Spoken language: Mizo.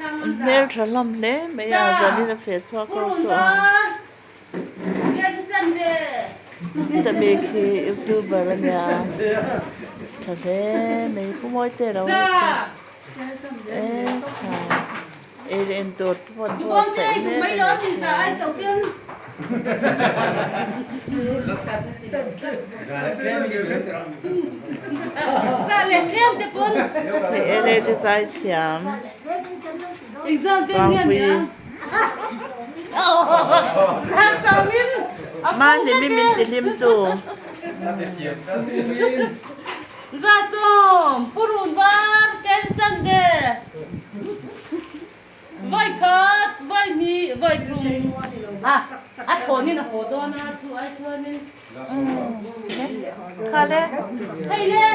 An hmeltha hlawm hle mai a zanin a feh chhuak ho chu a Khita mi khi youtuber a nia tha hle mai pu Mawite lo e kha ei leh in tur te pawh an post theih mek a ni. Hei ele te zai thiam Vangpui Mahni mi min ti hlim tu. Vawi khat, vawi hnih, vawi thum a a thlawnin a haw dawn a, chu ai chuanin Kha le. Hei le.